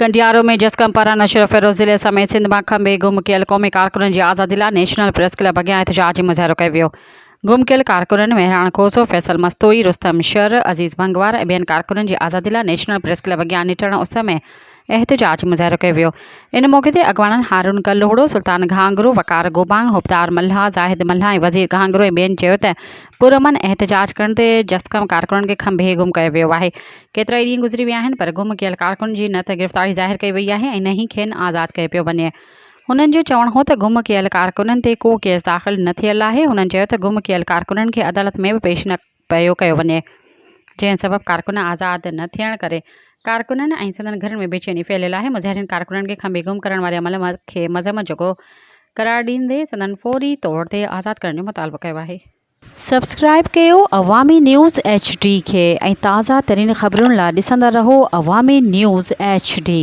ڪنڊيارو ۾ جسقم پاران نوشهروفيروز ضلعي سميت سنڌ مان کنڀي گم ڪيل قومي ڪارڪنن جي آزادي لاء نيشنل پريس ڪلب اڳيان احتجاجي مظاهرو ڪيو ويو. گم ڪيل ڪارڪنن مهراڻ کوسو، فيصل مستوئي، رستم شر، عزيز ڀنگوار ۽ ٻين ڪارڪنن جي آزادي لاء نيشنل پريس ڪلب اڳيان نٽهڻ اس ۾ احتجاجي مظاهرو ڪيو ويو. ان موقعي تي اڳواڻن هارون ڪلهوڙو، سلطان گهانگرو، وقار گوبانگ، حبدار ملاح، زاهد ملاح ۽ وزير گهانگرو ۽ ٻين چيو ته پرامن احتجاج ڪرڻ تي جسقم ڪارڪنن کي کنڀي گم ڪيو ويو آهي. ڪيترائي ڏينهن گذري ويا آهن پر گم ڪيل ڪارڪن جي نه ته گرفتاري ظاهر ڪئي وئي آهي ۽ نه ئي کين آزاد ڪيو پيو وڃي. هنن جو چوڻ هو ته گم ڪيل ڪارڪنن تي ڪو ڪيس داخل نه ٿيل آهي. هنن چيو ته گم ڪيل ڪارڪنن کي عدالت ۾ به پيش نه پيو ڪيو وڃي جنهن سبب ڪارڪن آزاد نه ٿيڻ ڪري ڪارڪنن ۽ سندن گهرن ۾ بيچيني ڦهليل آهي. مظاهرين ڪارڪنن کي کنڀي گم ڪرڻ واري عمل کي مذمت جوڳو قرار ڏيندي سندن فوري طور تي آزاد ڪرڻ جو مطالبو ڪيو آهي. سبسڪرائب ڪيو عوامي نيوز ايڇ ڊي کي ۽ تازه ترين خبرن لا ڏسندا رهو عوامي نيوز ايڇ ڊي.